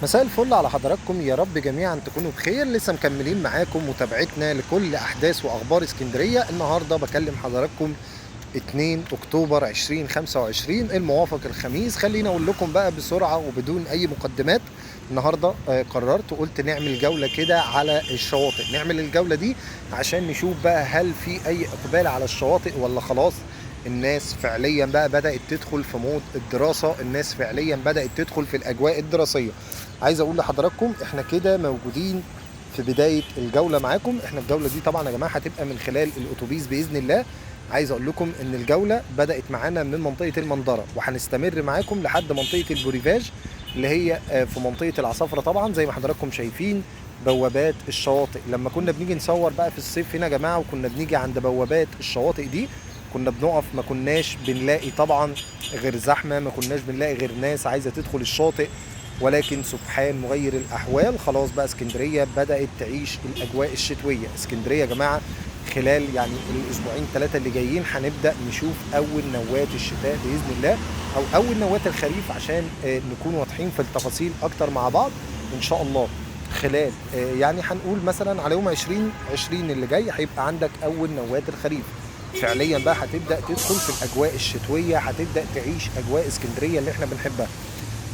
مساء الفل على حضراتكم، يا رب جميعا تكونوا بخير. لسه مكملين معاكم متابعتنا لكل احداث واخبار اسكندرية. النهارده بكلم حضراتكم 2 اكتوبر 2025 الموافق الخميس. خلينا اقول لكم بقى بسرعة وبدون اي مقدمات، النهارده قررت وقلت نعمل جولة كده على الشواطئ. نعمل الجولة دي عشان نشوف بقى هل في اي اقبال على الشواطئ ولا خلاص الناس فعليا بقى بدأت تدخل في mood الدراسة، الناس فعليا بدأت تدخل في الأجواء الدراسية. عايز أقول لحضراتكم احنا كده موجودين في بداية الجولة معاكم. احنا الجولة دي طبعا يا جماعة هتبقى من خلال الأتوبيس بإذن الله. عايز أقول لكم إن الجولة بدأت معانا من منطقة المندرة وهنستمر معاكم لحد منطقة البوريفاج اللي هي في منطقة العصافرة. طبعا زي ما حضراتكم شايفين بوابات الشواطئ، لما كنا بنيجي نصور بقى في الصيف هنا يا جماعة وكنا بنيجي عند بوابات الشواطئ دي كنا بنقف، ما كناش بنلاقي طبعا غير زحمة، ما كناش بنلاقي غير ناس عايزة تدخل الشاطئ. ولكن سبحان مغير الأحوال، خلاص بقى اسكندرية بدأت تعيش الأجواء الشتوية. اسكندرية يا جماعة خلال يعني الأسبوعين ثلاثة اللي جايين هنبدأ نشوف أول نوات الشتاء بإذن الله، أو أول نوات الخريف، عشان نكون واضحين في التفاصيل أكتر مع بعض إن شاء الله. خلال يعني هنقول مثلا على يوم 20 اللي جاي هيبقى عندك أول نوات الخريف. فعليا بقى هتبدأ تدخل في الأجواء الشتوية، هتبدأ تعيش أجواء اسكندرية اللي احنا بنحبها.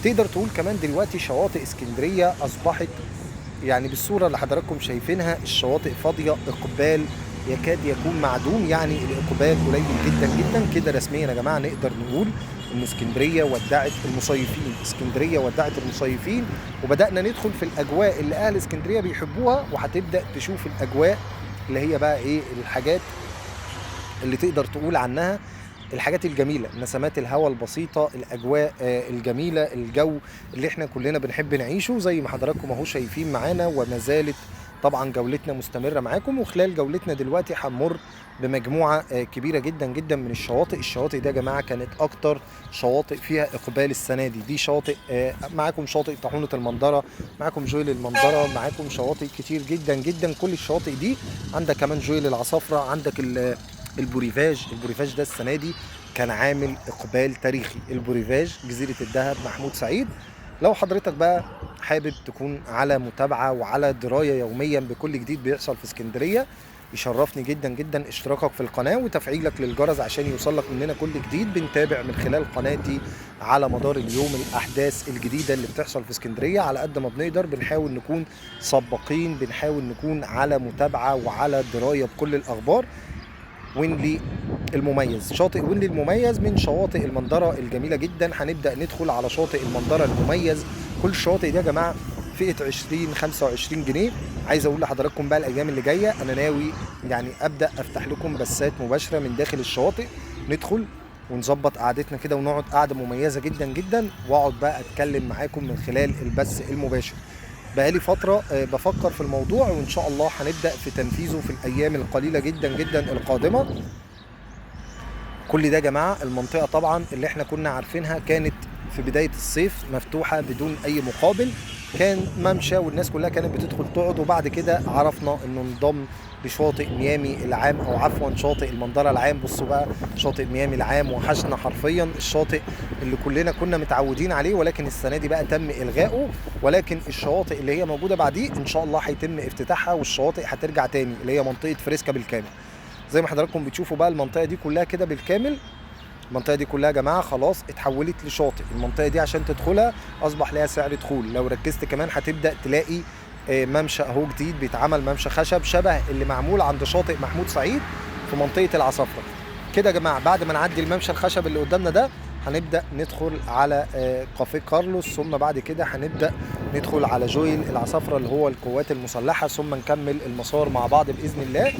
تقدر تقول كمان دلوقتي شواطئ اسكندرية أصبحت يعني بالصورة اللي حضراتكم شايفينها الشواطئ فاضية، إقبال يكاد يكون معدوم، يعني الإقبال قليل جدا جدا كده. رسميا يا جماعة نقدر نقول إن اسكندرية ودعت المصيفين، اسكندرية ودعت المصيفين، وبدأنا ندخل في الأجواء اللي أهل اسكندرية بيحبوها. وهتبدأ تشوف الأجواء اللي هي بقى إيه الحاجات اللي تقدر تقول عنها الحاجات الجميلة، نسمات الهواء البسيطة، الأجواء الجميلة، الجو اللي احنا كلنا بنحب نعيشه زي ما حضراتكم اهو شايفين معانا. وما زالت طبعا جولتنا مستمرة معاكم، وخلال جولتنا دلوقتي هنمر بمجموعة كبيرة جدا جدا من الشواطئ. الشواطئ دي يا جماعة كانت أكتر شواطئ فيها إقبال السنة دي. دي شواطئ معاكم شاطئ طاحونة المندرة، معاكم جويل المندرة، معاكم شواطئ كتير جدا جدا. كل الشواطئ دي عندك كمان جويل العصافرة، عندك البوريفاج. البوريفاج ده السنة دي كان عامل إقبال تاريخي. البوريفاج، جزيرة الذهب، محمود سعيد. لو حضرتك بقى حابب تكون على متابعة وعلى دراية يوميا بكل جديد بيحصل في اسكندرية، يشرفني جدا جدا اشتراكك في القناة وتفعيلك للجرس عشان يوصلك مننا كل جديد. بنتابع من خلال قناتي على مدار اليوم الأحداث الجديدة اللي بتحصل في اسكندرية على قد ما بنقدر. بنحاول نكون سباقين، بنحاول نكون على متابعة وعلى دراية بكل الأخبار. وينلي المميز، شاطئ وينلي المميز من شواطئ المندرة الجميلة جدا. هنبدأ ندخل على شاطئ المندرة المميز. كل الشواطئ دي يا جماعة فئة 20 25 جنيه. عايز اقول لحضراتكم بقى الايام اللي جاية انا ناوي يعني ابدأ افتح لكم بثات مباشرة من داخل الشواطئ، ندخل ونظبط قعدتنا كده ونقعد قعدة مميزة جدا جدا، واقعد بقى اتكلم معاكم من خلال البث المباشر. بقالي فترة بفكر في الموضوع، وإن شاء الله هنبدأ في تنفيذه في الأيام القليلة جدا جدا القادمة. كل ده يا جماعة المنطقة طبعا اللي احنا كنا عارفينها كانت في بداية الصيف مفتوحة بدون أي مقابل، كان ممشى والناس كلها كانت بتدخل تقعد. وبعد كده عرفنا انه انضم لشاطئ ميامي العام، او عفوا شاطئ المندرة العام. بصوا بقى شاطئ ميامي العام وحشنا حرفيا، الشاطئ اللي كلنا كنا متعودين عليه، ولكن السنة دي بقى تم إلغائه. ولكن الشواطئ اللي هي موجودة بعديه ان شاء الله هيتم افتتاحها، والشواطئ هترجع تاني اللي هي منطقة فريسكا بالكامل. زي ما حضراتكم بتشوفوا بقى المنطقة دي كلها كده بالكامل، المنطقة دي كلها يا جماعة خلاص اتحولت لشاطئ. المنطقة دي عشان تدخلها أصبح لها سعر دخول. لو ركزت كمان هتبدأ تلاقي ممشى اهو جديد بيتعمل، ممشى خشب شبه اللي معمول عند شاطئ محمود سعيد في منطقة العصافرة كده يا جماعة. بعد ما نعدي الممشى الخشب اللي قدامنا ده هنبدأ ندخل على كافيه كارلوس، ثم بعد كده هنبدأ ندخل على جويل العصافرة اللي هو القوات المسلحة، ثم نكمل المسار مع بعض بإذن الله،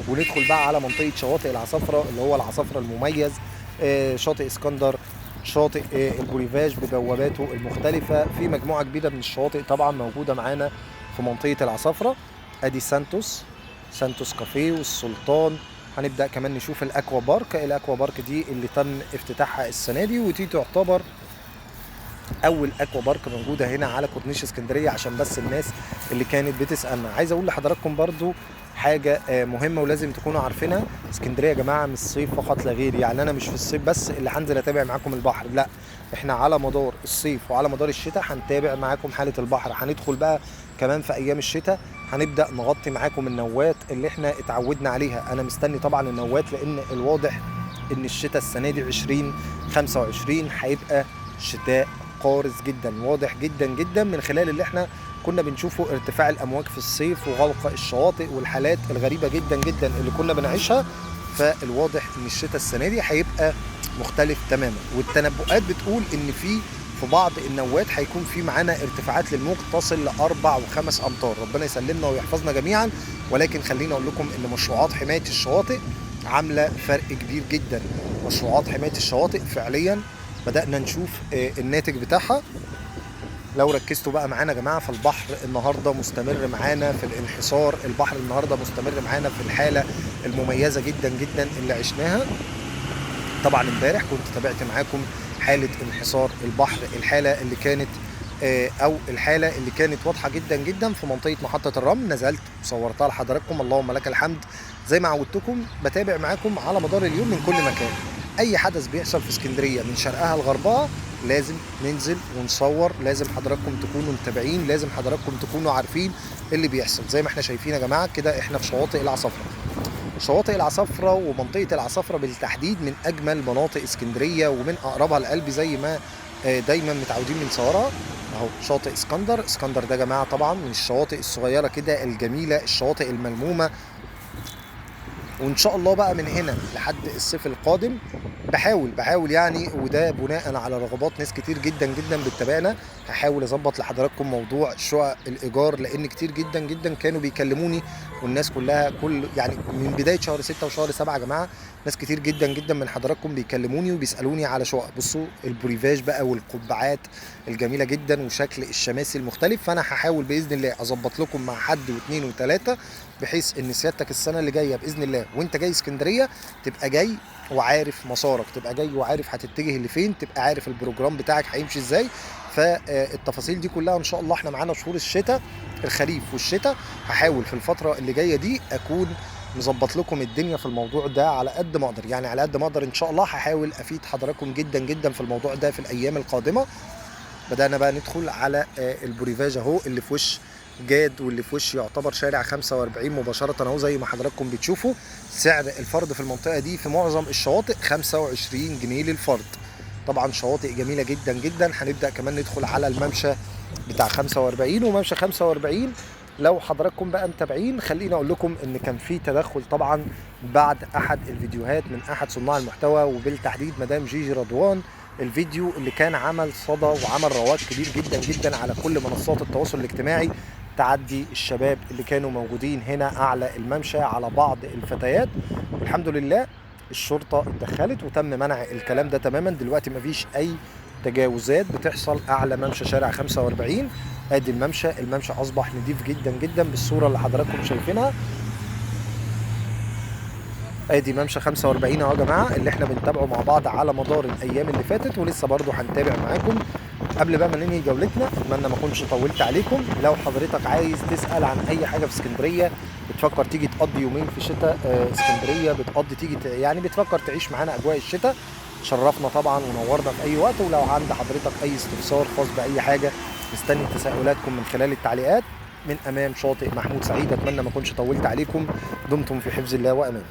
وندخل بقى على منطقة شواطئ العصافرة اللي هو العصافرة المميز، شاطئ اسكندر، شاطئ البوريفاج ببواباته المختلفة. في مجموعة كبيرة من الشواطئ طبعا موجودة معانا في منطقة العصافرة. ادي سانتوس، سانتوس كافيه والسلطان. هنبدأ كمان نشوف الاكوا بارك. الاكوا بارك دي اللي تم افتتاحها السنة دي، ودي تعتبر اول اكوا بارك موجودة هنا على كورنيش اسكندرية، عشان بس الناس اللي كانت بتسألنا. عايز اقول لحضراتكم برضو حاجة مهمة ولازم تكونوا عارفينها. اسكندرية يا جماعة مش صيف فقط لا غير، يعني انا مش في الصيف بس اللي هنزل اتابع معاكم البحر، لا، احنا على مدار الصيف وعلى مدار الشتاء هنتابع معاكم حالة البحر. هندخل بقى كمان في ايام الشتاء هنبدأ نغطي معاكم النوات اللي احنا اتعودنا عليها. انا مستني طبعا النوات، لان الواضح ان الشتاء السنة دي 2025 هيبقى شتاء قارس جدا، واضح جدا جدا من خلال اللي احنا كنا بنشوفه، ارتفاع الامواج في الصيف وغلق الشواطئ والحالات الغريبة جدا جدا اللي كنا بنعيشها. فالواضح ان الشتاء السنة دي هيبقى مختلف تماما، والتنبؤات بتقول ان في بعض النوات هيكون في معانا ارتفاعات للموج تصل ل4 و5 امتار. ربنا يسلمنا ويحفظنا جميعا. ولكن خلينا اقول لكم ان مشروعات حماية الشواطئ عامله فرق كبير جدا. مشروعات حماية الشواطئ فعليا بدأنا نشوف الناتج بتاعها. لو ركزتوا بقى معانا يا جماعة، فالبحر النهارده مستمر معانا في الانحسار، البحر النهارده مستمر معانا في الحالة المميزة جدا جدا اللي عشناها. طبعا امبارح كنت تابعت معاكم حاله انحسار البحر، الحالة اللي كانت او الحالة اللي كانت واضحة جدا جدا في منطقة محطة الرمل. نزلت وصورتها لحضراتكم، اللهم لك الحمد. زي ما عودتكم بتابع معاكم على مدار اليوم من كل مكان، اي حدث بيحصل في اسكندرية من شرقها لغربها لازم ننزل ونصور، لازم حضراتكم تكونوا متابعين، لازم حضراتكم تكونوا عارفين اللي بيحصل. زي ما احنا شايفين يا جماعة كده، احنا في شواطئ العصافره. شواطئ العصافره ومنطقة العصافره بالتحديد من اجمل مناطق اسكندرية ومن اقربها لقلبي، زي ما دايما متعودين بنصورها. اهو شاطئ اسكندر. اسكندر ده يا جماعة طبعا من الشواطئ الصغيرة كده الجميلة، الشواطئ الملمومه. وان شاء الله بقى من هنا لحد الصيف القادم بحاول يعني، وده بناء على رغبات ناس كتير جدا جدا بتتابعنا، هحاول اظبط لحضراتكم موضوع شقق الايجار، لان كتير جدا جدا كانوا بيكلموني، والناس كلها كل يعني من بداية شهر 6 وشهر 7 يا جماعة ناس كتير جدا جدا من حضراتكم بيكلموني وبيسالوني على شقق. بصوا البوريفاج بقى والقبعات الجميلة جدا وشكل الشماسي المختلف. فانا هحاول باذن الله اظبط لكم مع حد واثنين وثلاثة، بحيث ان سيادتك السنة اللي جاية باذن الله وانت جاي اسكندرية تبقى جاي وعارف مسارك، تبقى جاي وعارف هتتجه لفين، تبقى عارف ال program بتاعك هيمشي ازاي. فالتفاصيل دي كلها ان شاء الله احنا معانا شهور الشتاء، الخريف والشتاء. هحاول في الفترة اللي جاية دي اكون مظبط لكم الدنيا في الموضوع ده على قد ما اقدر، يعني على قد ما اقدر ان شاء الله هحاول افيد حضراتكم جدا جدا في الموضوع ده في الايام القادمة. بدأنا بقى ندخل على البوريفاج اهو اللي في وش جاد واللي في وش يعتبر شارع 45 مباشرة اهو، زي ما حضراتكم بتشوفوا. سعر الفرد في المنطقة دي في معظم الشواطئ 25 جنيه للفرد. طبعا شواطئ جميلة جدا جدا. هنبدأ كمان ندخل على الممشى بتاع 45، وممشى 45 لو حضراتكم بقى متابعين خليني اقول لكم ان كان في تدخل طبعا بعد احد الفيديوهات من احد صناع المحتوى، وبالتحديد مدام جيجي رضوان، الفيديو اللي كان عمل صدى وعمل رواج كبير جدا جدا على كل منصات التواصل الاجتماعي، تعدي الشباب اللي كانوا موجودين هنا اعلى الممشى على بعض الفتيات. والحمد لله الشرطة اتدخلت وتم منع الكلام ده تماما. دلوقتي مفيش اي تجاوزات بتحصل اعلى ممشى شارع 45. ادي الممشى، الممشى اصبح نضيف جدا جدا بالصورة اللي حضراتكم شايفينها. ادي ممشى 45 اهو يا جماعة اللي احنا بنتابعه مع بعض على مدار الايام اللي فاتت، ولسه برضو هنتابع معاكم. قبل بقى ما ننهي جولتنا، اتمنى ما اكونش طولت عليكم. لو حضرتك عايز تسال عن اي حاجة في اسكندرية، بتفكر تيجي تقضي يومين في شتاء اسكندرية، بتقضي تيجي يعني بتفكر تعيش معانا اجواء الشتاء، شرفنا طبعا ونورنا في اي وقت. ولو عند حضرتك اي استفسار خاص باي حاجة، مستني تساؤلاتكم من خلال التعليقات من امام شاطئ محمود سعيد. اتمنى ما اكونش طولت عليكم. دمتم في حفظ الله وامانه.